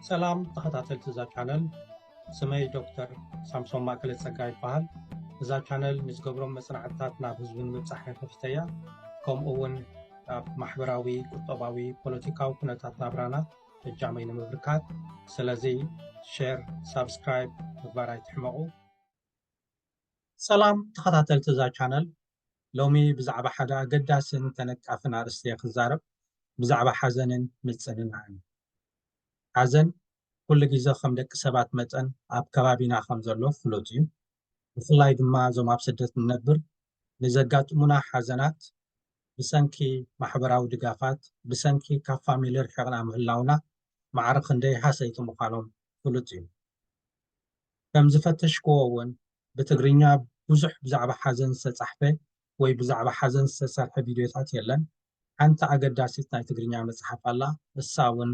ሰላም ተኸታተልቲ እዛ ቻነል፣ ስመይ ዶክተር ሳምሶን ማእከለ ጸጋ ይበሃል። እዛ ቻነል ንዝገብሮም መጽናዕትታት ናብ ህዝቢ ንምብጻሕ ከፊተያ፣ ከምኡ እውን ኣብ ማሕበራዊ፣ ቁጠባዊ፣ ፖለቲካዊ ኩነታት ናብራና እጃመይ ንምብርካት። ስለዚ ሼር፣ ሳብስክራይብ ምግባር ኣይትሕመቑ። ሰላም ተኸታተልቲ እዛ ቻነል፣ ሎሚ ብዛዕባ ሓደ ኣገዳስን ተነቃፍን ኣርእስቲ እየ ክዛረብ፣ ብዛዕባ ሓዘንን ምጽንናዕን። ሓዘን ኩሉ ግዜ ከም ደቂ ሰባት መጠን ኣብ ከባቢና ከም ዘሎ ፍሉጥ እዩ። ብፍላይ ድማ እዞም ኣብ ስደት ንነብር ንዘጋጥሙና ሓዘናት ብሰንኪ ማሕበራዊ ድጋፋት፣ ብሰንኪ ካብ ፋሚሊ ርሒቕና ምህላውና ማዕረ ክንደይ ሃሰይቲ ምዃኖም ፍሉጥ እዩ። ከም ዝፈተሽክዎ እውን ብትግርኛ ብዙሕ ብዛዕባ ሓዘን ዝተጻሕፈ ወይ ብዛዕባ ሓዘን ዝተሰርሐ ቪድዮታት የለን። ሓንቲ ኣገዳሲት ናይ ትግርኛ መጽሓፍ ኣላ። እሳ እውን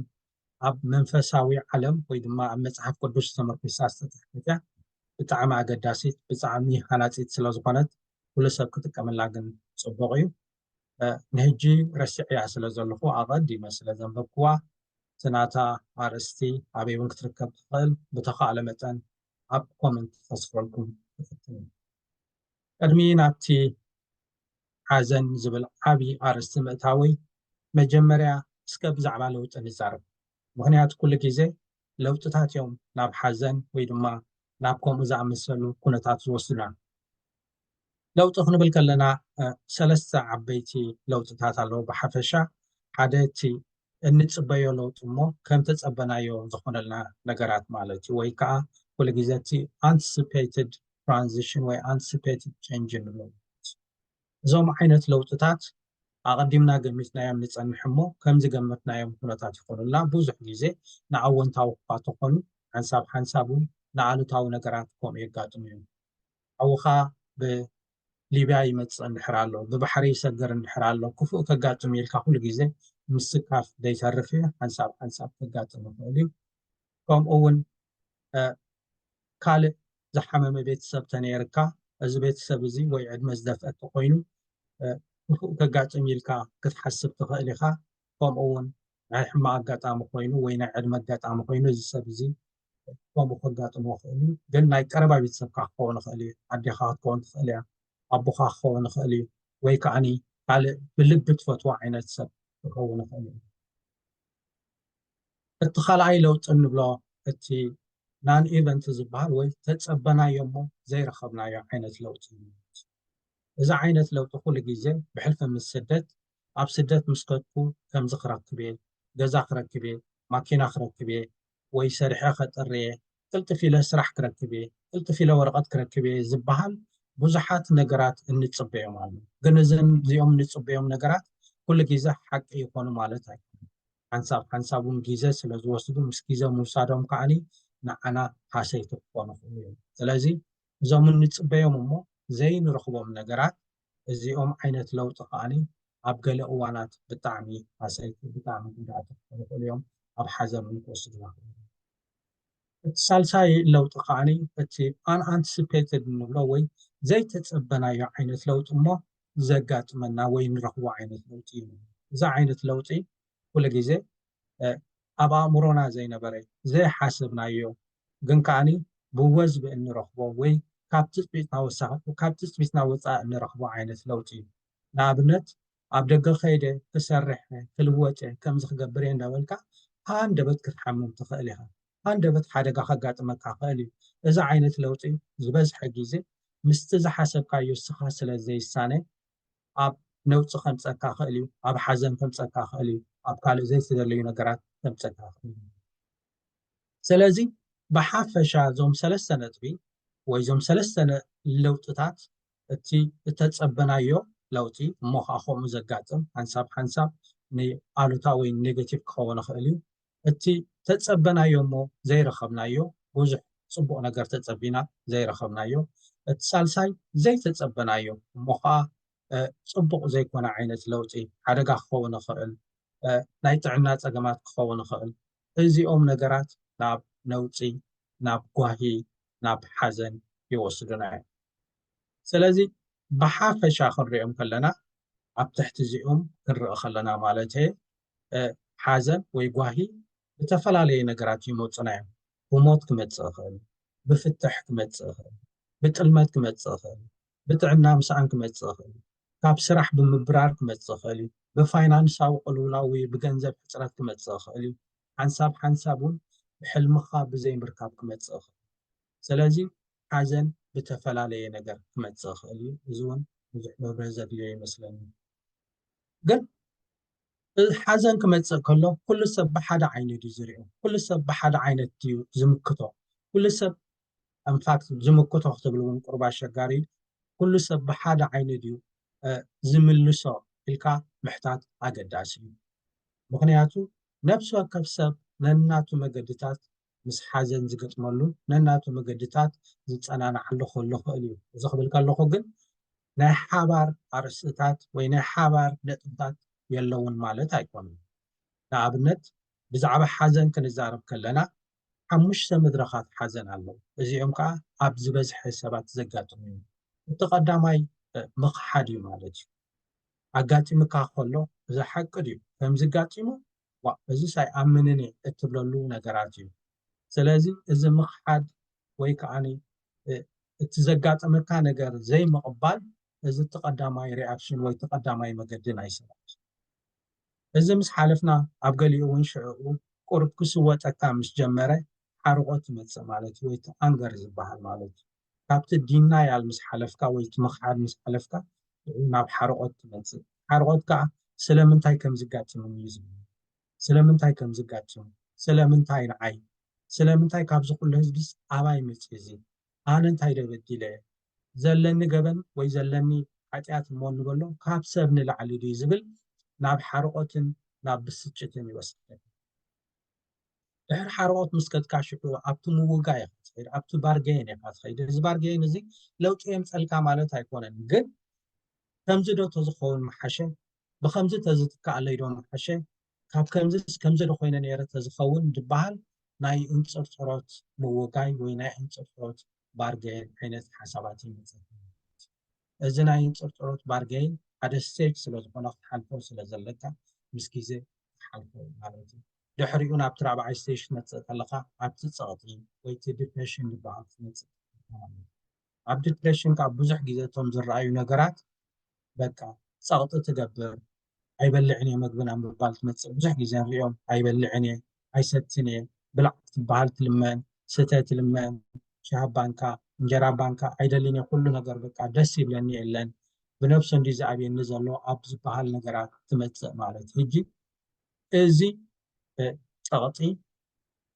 ኣብ መንፈሳዊ ዓለም ወይ ድማ ኣብ መጽሓፍ ቅዱስ ተመርኩሳ ዝተጻሕፈት እያ። ብጣዕሚ ኣገዳሲት፣ ብጣዕሚ ሃናጺት ስለ ዝኾነት ኩሉ ሰብ ክጥቀመላ ግን ጽቡቕ እዩ። እ፣ ንሕጂ ረሲዐያ ስለ ዘለኹ ኣቐዲመ ስለ ዘንበብኩዋ እቲ ናታ ኣርእስቲ ኣበይ እውን ክትርከብ ትኽእል ብተኻእለ መጠን ኣብ ኮመንት ከስፍረልኩም እፍትን። ቅድሚ ናብቲ ሓዘን ዝብል ዓቢ ኣርእስቲ ምእታወይ መጀመርያ እስከ ብዛዕባ ለውጢ ንዛረብ። ምኽንያቱ ኩሉ ግዜ ለውጥታት እዮም ናብ ሓዘን ወይ ድማ ናብ ከምኡ ዝኣመሰሉ ኩነታት ዝወስዱና። ለውጢ ክንብል ከለና፣ እ፣ ሰለስተ ዓበይቲ ለውጥታት ኣለዉ ብሓፈሻ። ሓደ እቲ እንጽበዮ ለውጢ እሞ ከም ተጸበናዮ ዝኾነልና ነገራት ማለት እዩ፣ ወይ ከዓ ኩሉ ግዜ እቲ anticipated transition ወይ anticipated change ንብሎ። እዞም ዓይነት ለውጥታት ኣቐዲምና ገሚትናዮም ንጸንሕ እሞ ከም ዝገመትናዮም ኩነታት ይኾኑልና። ብዙሕ ግዜ ንኣወንታዊ እኳ ተኾኑ ሓንሳብ ሓንሳብ እውን ንኣሉታዊ ነገራት ከምኡ የጋጥሙ እዮም። ሓውኻ ብሊብያ ይመጽእ እንድሕር ኣሎ፣ ብባሕሪ ይሰግር እንድሕር ኣሎ፣ ክፉእ ከጋጥም ኢልካ ኩሉ ግዜ ምስካፍ ዘይተርፍ እዩ። ሓንሳብ ሓንሳብ ከጋጥም ይኽእል እዩ። ከምኡ እውን፣ እ፣ ካልእ ዝሓመመ ቤተሰብ ተነይርካ፣ እዚ ቤተሰብ እዚ ወይ ዕድመ ዝደፍአ ተኾይኑ፣ እ፣ ክፉእ ከጋጥም ኢልካ ክትሓስብ ትኽእል ኢኻ። ከምኡ እውን ናይ ሕማቕ ኣጋጣሚ ኮይኑ ወይ ናይ ዕድመ ኣጋጣሚ ኮይኑ እዚ ሰብ እዚ ከምኡ ከጋጥሞ ይኽእል እዩ። ግን ናይ ቀረባ ቤተሰብካ ክኸውን ይኽእል እዩ። ኣዴኻ ክትከውን ትኽእል እያ፣ ኣቦኻ ክኸውን ይኽእል እዩ፣ ወይ ከዓኒ ካልእ ብልቢ ትፈትዎ ዓይነት ሰብ ክኸውን ይኽእል እዩ። እቲ ካልኣይ ለውጢ እንብሎ እቲ non event ዝበሃል ወይ ተጸበናዮ እሞ ዘይረኸብናዮ ዓይነት ለውጢ እዩ። እዚ ዓይነት ለውጢ ኩሉ ግዜ ብሕልፊ ምስ ስደት፣ ኣብ ስደት ምስ ከድኩ ከምዚ ክረክብ እየ፣ ገዛ ክረክብ እየ፣ ማኪና ክረክብ እየ፣ ወይ ሰሪሐ ከጥሪ እየ፣ ቅልጥፍ ኢለ ስራሕ ክረክብ እየ፣ ቅልጥፍ ኢለ ወረቐት ክረክብ እየ ዝበሃል ብዙሓት ነገራት እንጽበዮም ኣለዉ። ግን እዞም፣ እዚኦም እንጽበዮም ነገራት ኩሉ ግዜ ሓቂ ይኾኑ ማለት ኣይኮኑን። ሓንሳብ ሓንሳብ እውን ግዜ ስለ ዝወስዱ፣ ምስ ግዜ ምውሳዶም ከዓኒ ንዓና ሃሰይቲ ክኾኑ ይኽእሉ እዮም። ስለዚ እዞም እንጽበዮም እሞ ዘይንረኽቦም ነገራት፣ እዚኦም ዓይነት ለውጢ ከዓኒ ኣብ ገለ እዋናት ብጣዕሚ ሃሰይቲ፣ ብጣዕሚ ጉዳእቲ ክኾኑ ይኽእሉ እዮም። ኣብ ሓዘን እውን ክወስዱና ይኽእሉ እዮም። እቲ ሳልሳይ ለውጢ ከዓኒ እቲ unanticipated እንብሎ ወይ ዘይተጸበናዮ ዓይነት ለውጢ እሞ ዘጋጥመና ወይ ንረኽቦ ዓይነት ለውጢ እዩ። እዚ ዓይነት ለውጢ ኩሉ ግዜ፣ እ፣ ኣብ ኣእምሮና ዘይነበረ፣ ዘይሓሰብናዮ፣ ግን ከዓኒ ብወዝቢ እንረኽቦ ወይ ካብ ትጽቢትና ወሳኺ፣ ካብ ትጽቢትና ወጻኢ እንረኽቦ ዓይነት ለውጢ እዩ። ንኣብነት፣ ኣብ ደገ ከይደ ክሰርሕ፣ ክልወጥ፣ ከምዚ ክገብር እየ እንዳበልካ፣ ሃንደበት ክትሓምም ትኽእል ኢኻ። ሃንደበት ሓደጋ ከጋጥመካ ይኽእል እዩ። እዚ ዓይነት ለውጢ ዝበዝሐ ግዜ ምስቲ ዝሓሰብካዮ እስኻ ስለ ዘይሳነ፣ ኣብ ነውጺ ከምጸካ ይኽእል እዩ፣ ኣብ ሓዘን ከምጸካ ይኽእል እዩ፣ ኣብ ካልእ ዘይተደለዩ ነገራት ከምጸካ ይኽእል እዩ። ስለዚ ብሓፈሻ እዞም ሰለስተ ነጥቢ ወይ እዞም ሰለስተ ነ-፣ ለውጥታት፣ እቲ እተጸበናዮ ለውጢ እሞ ኸዓ ከምኡ ዘጋጥም፣ ሓንሳብ ሓንሳብ ንኣሉታ ወይ ኔጌቲቭ ክኸውን ይኽእል እዩ። እቲ ተጸበናዮ እሞ ዘይረኸብናዮ፣ ብዙሕ ጽቡቕ ነገር ተጸቢና ዘይረኸብናዮ። እቲ ሳልሳይ ዘይተጸበናዮ እሞ ኸዓ፣ እ፣ ጽቡቕ ዘይኮነ ዓይነት ለውጢ፣ ሓደጋ ክኸውን ይኽእል፣ እ፣ ናይ ጥዕና ጸገማት ክኸውን ይኽእል። እዚኦም ነገራት ናብ ነውጺ፣ ናብ ጓሂ፣ ናብ ሓዘን ይወስዱና እዮም። ስለዚ ብሓፈሻ ክንሪኦም ከለና፣ ኣብ ትሕቲ እዚኦም ክንርኢ ከለና ማለት እየ፣ እ፣ ሓዘን ወይ ጓሂ ብተፈላለየ ነገራት ይመፁና እዮም። ብሞት ክመፅእ ይኽእል፣ ብፍትሕ ክመፅእ ይኽእል፣ ብጥልመት ክመፅእ ይኽእል፣ ብጥዕና ምስኣን ክመፅእ ይኽእል፣ ካብ ስራሕ ብምብራር ክመፅእ ይኽእል እዩ፣ ብፋይናንሳዊ ቅልውላው ወይ ብገንዘብ ሕፅረት ክመፅእ ይኽእል እዩ፣ ሓንሳብ ሓንሳብ እውን ብሕልምኻ ብዘይምርካብ ክመፅእ ይኽእል። ስለዚ ሓዘን ብተፈላለየ ነገር ክመፅእ ይኽእል እዩ። እዚ እውን ብዙሕ መብርሂ ዘድልዮ ይመስለኒ። ግን ሓዘን ክመፅእ ከሎ ኩሉ ሰብ ብሓደ ዓይኒ ድዩ ዝሪኦ? ኩሉ ሰብ ብሓደ ዓይነት ድዩ ዝምክቶ? ኩሉ ሰብ ኢንፋክት ዝምክቶ ክትብል እውን ቁሩብ ኣሸጋሪ እዩ። ኩሉ ሰብ ብሓደ ዓይኒ ድዩ ዝምልሶ ኢልካ ምሕታት ኣገዳሲ እዩ። ምኽንያቱ ነፍሲ ወከፍ ሰብ ነናቱ መገድታት ምስ ሓዘን ዝገጥመሉ ነናቱ መገድታት ዝፀናናዓሉ ክህሉ ይኽእል እዩ። እዚ ክብል ከለኹ ግን ናይ ሓባር ኣርእስትታት ወይ ናይ ሓባር ነጥብታት የለውን ማለት ኣይኮነን። ንኣብነት ብዛዕባ ሓዘን ክንዛረብ ከለና ሓሙሽተ መድረኻት ሓዘን ኣለዉ። እዚኦም ከዓ ኣብ ዝበዝሐ ሰባት ዘጋጥሙ እዩ። እቲ ቀዳማይ ምኽሓድ እዩ ማለት እዩ። ኣጋጢምካ ከሎ እዚ ሓቂ ድዩ ከምዚ ኣጋጢሙ ዋ እዚስ ኣይኣምንን እየ እትብለሉ ነገራት እዩ። ስለዚ እዚ ምኽሓድ ወይ ከዓ እቲ ዘጋጠመካ ነገር ዘይምቕባል እዚ እቲ ቀዳማይ ሪኣክሽን ወይ እቲ ቀዳማይ መገዲ ናይ ሰባት። እዚ ምስ ሓለፍና ኣብ ገሊኡ እውን ሽዕኡ ቁሩብ ክስወጠካ ምስ ጀመረ ሓርቆት ትመፅእ ማለት እዩ ወይ እቲ ኣንገር ዝበሃል ማለት እዩ። ካብቲ ዲናያል ምስ ሓለፍካ ወይ እቲ ምኽሓድ ምስ ሓለፍካ ናብ ሓርቆት ትመፅእ። ሓርቆት ከዓ ስለምንታይ ከም ዝጋጥምኒ እዩ ዝብል። ስለምንታይ ከም ዝጋጥም፣ ስለምንታይ ንዓይ፣ ስለምንታይ ካብዚ ኩሉ ህዝቢስ ኣባይ መፅእ እዚ፣ ኣነ እንታይ ዶ በዲለ፣ ዘለኒ ገበን ወይ ዘለኒ ሓጢኣት እሞ እንበሎ ካብ ሰብ ንላዕሊ ድዩ ዝብል ናብ ሓርቆትን ናብ ብስጭትን ይወስደካ። ድሕሪ ሓርቆት ምስ ከድካ ሽዑ ኣብቲ ምውጋይ ኢኻ ትኸይድ፣ ኣብቲ ባርጌን ኢኻ ትኸይድ። እዚ ባርጌን እዚ ለውጢ የምፀልካ ማለት ኣይኮነን፣ ግን ከምዚ ዶ ተዝኸውን ምሓሸ፣ ብኸምዚ ተዝትክኣለይ ዶ ምሓሸ፣ ካብ ከምዚስ ከምዚ ዶ ኮይነ ነይረ ተዝኸውን ዝበሃል ናይ እንፅርፅሮት ምውጋይ ወይ ናይ እንፅርፅሮት ባርጌን ዓይነት ሓሳባት ይመፅእ። እዚ ናይ እንፅርፅሮት ባርጌን ሓደ ስቴጅ ስለ ዝኾነ ክትሓልፎ ስለ ዘለካ ምስ ግዜ ትሓልፎ ማለት እዩ። ድሕሪኡ ናብቲ ራብዓይ ስቴጅ ክትመፅእ ከለኻ ኣብቲ ፀቕጢ ወይ እቲ ዲፕሬሽን ዝበሃል ክትመፅእ ትኽእል ማለት እዩ። ኣብ ዲፕሬሽን ከዓ ብዙሕ ግዜ እቶም ዝረኣዩ ነገራት በቃ ፀቕጢ ትገብር፣ ኣይበልዕን እየ መግቢ ናብ ምባል ትመፅእ። ብዙሕ ግዜ ንሪኦም ኣይበልዕን እየ፣ ኣይሰትን እየ፣ ብላዕ ትበሃል ትልመን፣ ስተ ትልመን፣ ሻሂ ባንካ፣ እንጀራ ባንካ ኣይደልን እየ፣ ኩሉ ነገር በቃ ደስ ይብለኒ የለን፣ ብነብሱ እንዲ ዝኣብየኒ ዘሎ ኣብ ዝበሃል ነገራት ትመፅእ ማለት እዩ። ሕጂ እዚ ፀቕጢ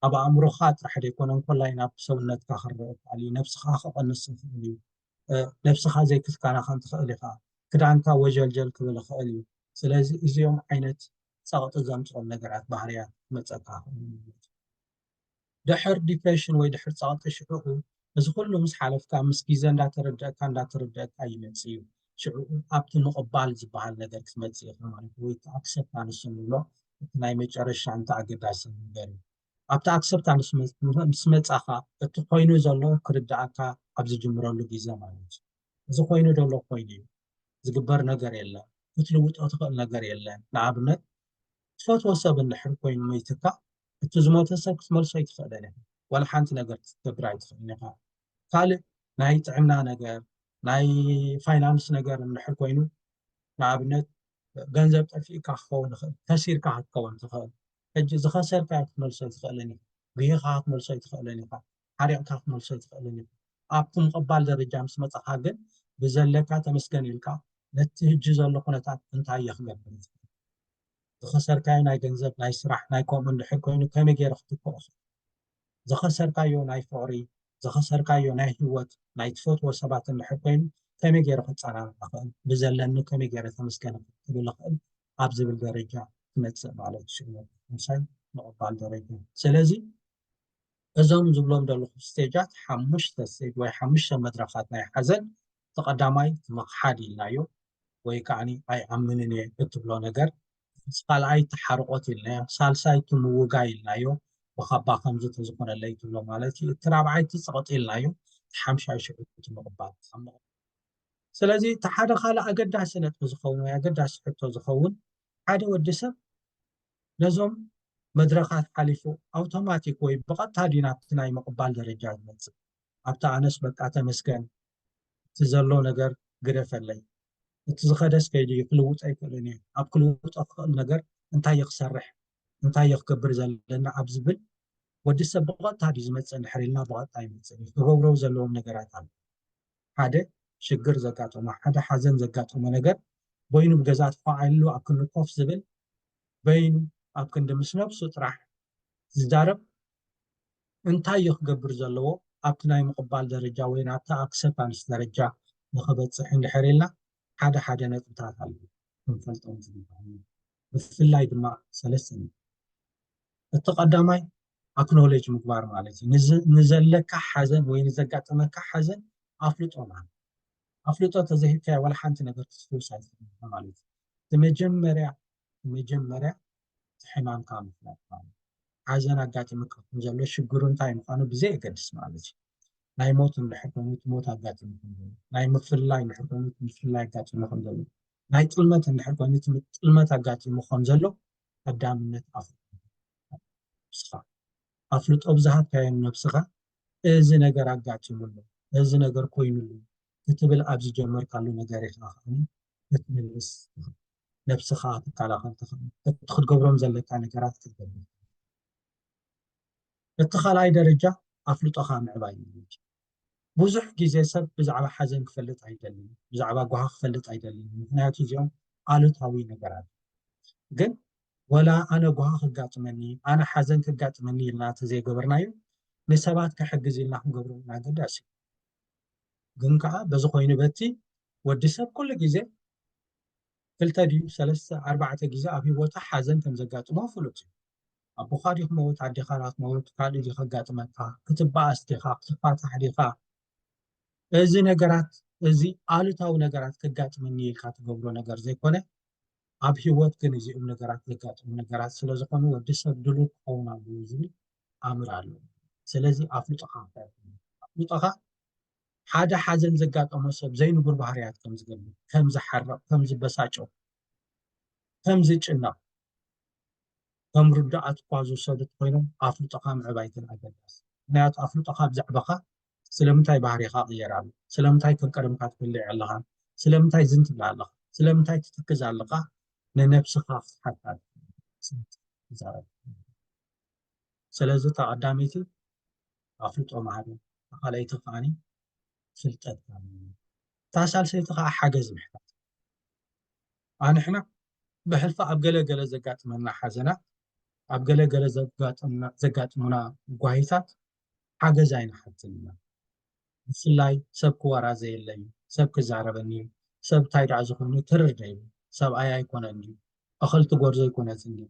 ኣብ ኣእምሮኻ ጥራሕ ዘይኮነ እንኮላይ ናብ ሰውነትካ ክረአ ይኽእል እዩ። ነብስኻ ክቐንስ ይኽእል እዩ። ነብስኻ ዘይክትከናኸን ትኽእል ኢኻ። ክዳንካ ወጀልጀል ክብል ይኽእል እዩ። ስለዚ እዚኦም ዓይነት ፀቕጢ ዘምፅኦም ነገራት ባህርያት ክመፀካ ይኽእል እዩ ማለት እዩ። ድሕር ዲፕሬሽን ወይ ድሕር ፀቕጢ ሽዑ እዚ ኩሉ ምስ ሓለፍካ ምስ ግዜ እንዳተረደእካ እንዳተረደእካ ይመፅእ እዩ። ሽዑ ኣብቲ ምቕባል ዝበሃል ነገር ክትመፅእ ኢኻ ማለት እዩ። ወይ ኣክሰፕታንስ ንብሎ እቲ ናይ መጨረሻ እንተ ኣገዳሲ ነገር እዩ። ኣብቲ ኣክሰፕታንስ ምስ መፃኻ እቲ ኮይኑ ዘሎ ክርዳእካ ኣብ ዝጅምረሉ ግዜ ማለት እዩ። እዚ ኮይኑ ዘሎ ኮይኑ እዩ፣ ዝግበር ነገር የለን፣ ክትልውጦ ትኽእል ነገር የለን። ንኣብነት ትፈትዎ ሰብ እንድሕር ኮይኑ መይትካ እቲ ዝሞተ ሰብ ክትመልሶ ኣይትኽእልን ኢኻ። ዋላ ሓንቲ ነገር ክትገብር ኣይትኽእልን ኢኻ። ካልእ ናይ ጥዕና ነገር ናይ ፋይናንስ ነገር እንድሕር ኮይኑ ንኣብነት ገንዘብ ጠፊእካ ክኸውን ይኽእል፣ ከሲርካ ክትከውን ትኽእል። ሕጂ ዝኸሰርካዮ ክትመልሶ ኣይትኽእልን ኢኻ፣ ጉሂኻ ክትመልሶ ኣይትኽእልን ኢኻ፣ ሓሪቕካ ክትመልሶ ኣይትኽእልን ኢኻ። ኣብቲ ምቕባል ደረጃ ምስ መፃኻ ግን ብዘለካ ተመስገን ኢልካ ነቲ ሕጂ ዘሎ ኩነታት እንታይ እየ ክገብር ዝኽእል? ዝኸሰርካዮ ናይ ገንዘብ፣ ናይ ስራሕ፣ ናይ ከምኡ እንድሕር ኮይኑ ከመይ ገይረ ክትክኦ ዝኸሰርካዮ ናይ ፍቕሪ፣ ዝኸሰርካዮ ናይ ህይወት፣ ናይ ትፈትዎ ሰባት እንድሕር ኮይኑ ከመይ ገይረ ክፀናናዕ እኽእል፣ ብዘለኒ ከመይ ገይረ ተመስገን ክብል እኽእል ኣብ ዝብል ደረጃ ክመፅእ ማለት እዩ። ሽዑ ምሳይ ምቕባል ደረጃ። ስለዚ እዞም ዝብሎም ዘለኹ ስቴጃት ሓሙሽተ ስቴጅ ወይ ሓሙሽተ መድረኻት ናይ ሓዘን እቲ ቀዳማይ ምኽሓድ ኢልናዮ ወይ ከዓ ኣይኣምንን እየ እትብሎ ነገር፣ እቲ ካልኣይ እቲ ሓርቆት ኢልናዮ፣ ሳልሳይ እቲ ምውጋይ ኢልናዮ፣ ብኻባ ከምዚ ተዝኾነለይ ትብሎ ማለት እዩ። እቲ ራብዓይ እቲ ፀቕጢ ኢልናዮ፣ እቲ ሓምሻይ ሽዑ እቲ ምቕባል። ስለዚ እቲ ሓደ ካልእ ኣገዳሲ ነጥቢ ዝኸውን ወይ ኣገዳሲ ሕቶ ዝኸውን ሓደ ወዲ ሰብ ነዞም መድረኻት ሓሊፉ ኣውቶማቲክ ወይ ብቐጥታ ድዩ ናብቲ ናይ ምቕባል ደረጃ ዝመፅእ? ኣብቲ ኣነስ በቃ ተመስገን፣ እቲ ዘሎ ነገር ግደፈለይ፣ እቲ ዝኸደስ ከይዱ እዩ፣ ክልውጦ ኣይክእልን እየ፣ ኣብ ክልውጦ ክኽእል ነገር እንታይ እየ ክሰርሕ፣ እንታይ እየ ክገብር ዘለና ኣብ ዝብል ወዲ ሰብ ብቐጥታ ድዩ ዝመፅእ እንድሕር ኢልና ብቐጥታ ይመፅእ እዩ። ክገብረው ዘለዎም ነገራት ኣሎ። ሓደ ሽግር ዘጋጠሞ፣ ሓደ ሓዘን ዘጋጠሞ ነገር በይኑ ብገዛ ተኳዓሉ ኣብ ክንዲ ኮፍ ዝብል፣ በይኑ ኣብ ክንዲ ምስ ነብሱ ጥራሕ ዝዛረብ እንታይ እዩ ክገብር ዘለዎ ኣብቲ ናይ ምቕባል ደረጃ ወይ ናብቲ ኣክሰፕታንስ ደረጃ ንኽበፅሕ እንድሕር ኢልና ሓደ ሓደ ነጥብታት ኣለዉ ክንፈልጦም ዝግባእ። ብፍላይ ድማ ሰለስተ ነጥቢ። እቲ ቀዳማይ ኣክኖሌጅ ምግባር ማለት እዩ። ንዘለካ ሓዘን ወይ ንዘጋጠመካ ሓዘን ኣፍልጦ ማለት። ኣፍልጦ ተዘይሂብካዮ ዋላ ሓንቲ ነገር ክትፍውስ ኣይትኽእልን ማለት እዩ። እቲ መጀመርያ መጀመርያ እቲ ሕማምካ ምፍላጥ ማለት ሓዘን ኣጋጢሙካ ከም ዘሎ ሽግሩ እንታይ ምዃኑ ብዘይ ኣገድስ ማለት እዩ። ናይ ሞት እንድሕር ኮይኑ እቲ ሞት ኣጋጢሙ ከም ዘሎ፣ ናይ ምፍልላይ እንድሕር ኮይኑ እቲ ምፍልላይ ኣጋጢሙ ከም ዘሎ፣ ናይ ጥልመት እንድሕር ኮይኑ እቲ ጥልመት ኣጋጢሙ ከም ዘሎ ቀዳምነት ኣፍልጦ ኣፍልጦ ብዝሃብካዮ ነብስኻ እዚ ነገር ኣጋጢሙሉ፣ እዚ ነገር ኮይኑሉ ክትብል ኣብ ዝጀመርካሉ ነገር ኢኻ ክትምልስ ነብስኻ ክትከላኸል ትኽእል። እቲ ክትገብሮም ዘለካ ነገራት ክትገብር። እቲ ካልኣይ ደረጃ ኣፍልጦኻ ምዕባይ እዩ። ብዙሕ ግዜ ሰብ ብዛዕባ ሓዘን ክፈልጥ ኣይደልን፣ ብዛዕባ ጓሃ ክፈልጥ ኣይደልን። ምክንያቱ እዚኦም ኣሉታዊ ነገራት ግን ወላ ኣነ ጓሃ ክጋጥመኒ ኣነ ሓዘን ክጋጥመኒ ኢልና ተዘይገበርናዩ ንሰባት ክሕግዝ ኢልና ክንገብሮ ኣገዳሲ እዩ። ግን ከዓ በዚ ኮይኑ በቲ ወዲ ሰብ ኩሉ ግዜ ክልተ ድዩ ሰለስተ ኣርባዕተ ግዜ ኣብ ህይወቱ ሓዘን ከም ዘጋጥሞ ፍሉጥ እዩ። ኣቦኻ ድዩ ክመውት፣ ኣዴኻ ድያ ክትመውት፣ ካልእ ድዩ ከጋጥመካ፣ ክትበኣስ ዲኻ፣ ክትፋታሕ ዲኻ፣ እዚ ነገራት እዚ ኣሉታዊ ነገራት ከጋጥመኒ ኢልካ ትገብሮ ነገር ዘይኮነ ኣብ ህይወት ግን እዚኦም ነገራት ዘጋጥሙ ነገራት ስለዝኾኑ ወዲ ሰብ ድሉው ክኸውን ኣለዎ ዝብል ኣምር ኣሎ። ስለዚ ኣፍልጦኻ ኣፍልጦኻ ሓደ ሓዘን ዘጋጠሞ ሰብ ዘይንቡር ባህርያት ከም ዝገብር፣ ከም ዝሓርቕ፣ ከም ዝበሳጨው፣ ከም ዝጭነቕ ከም ርዱኣት እኳ ዝውሰዱ እንተኾይኖም ኣፍልጦኻ ምዕባይ ግን ኣገዳሲ። ምክንያቱ ኣፍልጦኻ ብዛዕባኻ ስለምንታይ ባህሪኻ ቅየር ኣሎ፣ ስለምንታይ ከም ቀደምካ ትበልዕ ኣለኻ፣ ስለምንታይ ዝን ትብል ኣለኻ፣ ስለምንታይ ትትክዝ ኣለኻ ንነብስኻ ክትሓታ ትዛረብ። ስለዚ እታ ቀዳመይቲ ኣፍልጦ ምሃብ፣ እታ ካልኣይቲ ከዓኒ ፍልጠት እታ ሳልሰይቲ ከዓ ሓገዝ ምሕታት። ኣንሕና ብሕልፊ ኣብ ገለ ገለ ዘጋጥመና ሓዘናት ኣብ ገለ ገለ ዘጋጥሙና ጓሂታት ሓገዝ ኣይንሓትን ኢና። ብፍላይ ሰብ ክወራዘየለይ እዩ፣ ሰብ ክዛረበኒ እዩ፣ ሰብ እንታይ ደኣ ዝኾኑ ትርር ደይቡ፣ ሰብኣይ ኣይኮነን ድዩ፣ እኽልቲ ጎርዞ ኣይኮነትን ድዩ፣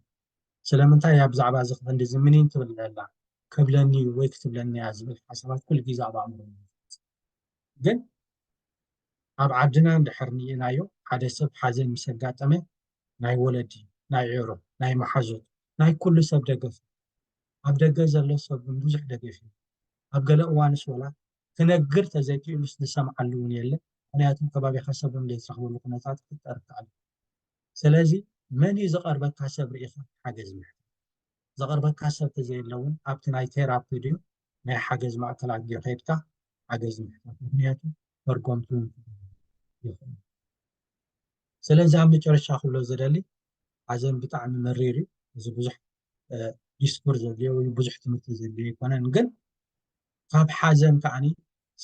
ስለምንታይ እያ ብዛዕባ እዚ ክንዲ እዚ ምኒን ትብል ዘላ፣ ከብለኒ እዩ ወይ ክትብለኒ እያ ዝብል ሓሳባት ኩሉ ግዜ ኣብ ኣእምሮ ግን ኣብ ዓድና እንድሕር ንኢናዮ ሓደ ሰብ ሓዘን ምስ ኣጋጠመ ናይ ወለዲ፣ ናይ ዕሩብ፣ ናይ መሓዙት፣ ናይ ኩሉ ሰብ ደገፍ እዩ። ኣብ ደገ ዘሎ ሰብ እውን ብዙሕ ደገፍ እዩ። ኣብ ገለ እዋንስ ወላ ክነግር ተዘይክኢሉስ ዝሰምዓሉ እውን የለ። ምክንያቱ ከባቢኻ ሰብ እውን ዘይትረኽበሉ ኩነታት ክፍጠር ይከኣል። ስለዚ መን እዩ ዝቐርበካ ሰብ ርኢኻ ሓገዝ ምሕታት። ዘቕርበካ ሰብ ተዘየለ እውን ኣብቲ ናይ ቴራፒ ድዩ ናይ ሓገዝ ማእከላት ድዩ ከይድካ ሓገዝ ምሕታት። ምክንያቱ መርጎምቲ እውን ይኽእል። ስለዚ ኣብ መጨረሻ ክብሎ ዝደሊ ሓዘን ብጣዕሚ መሪር እዩ። እዚ ብዙሕ ዲስኩር ዘድልዮ ወይ ብዙሕ ትምህርቲ ዘድልዮ ኣይኮነን። ግን ካብ ሓዘን ከዓኒ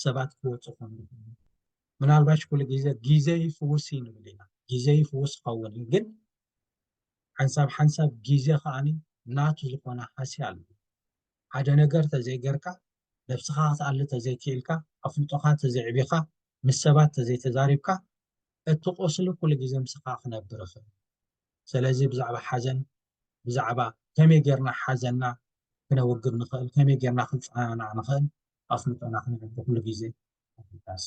ሰባት ክወፁ ከም ዝኽእሉ ምናልባሽ ኩሉ ግዜ ግዜ ይፍውስ እዩ ንብል ኢና። ግዜ ይፍውስ ክኸውን እዩ ግን ሓንሳብ ሓንሳብ ግዜ ከዓኒ ናቱ ዝኾነ ሃስያ ኣለዎ። ሓደ ነገር ተዘይገርካ ነብስኻ ክትኣሊ ተዘይክኢልካ ኣፍልጦኻ ተዘይዕቢኻ ምስ ሰባት ተዘይተዛሪብካ እቲ ቁስሊ ኩሉ ግዜ ምስኻ ክነብር ይኽእል። ስለዚ ብዛዕባ ሓዘን ብዛዕባ ከመይ ጌርና ሓዘንና ክነወግድ ንኽእል ከመይ ጌርና ክንፀናናዕ ንኽእል ኣፍልጦና ክንዕቢ ኩሉ ግዜ ኣገዳሲ።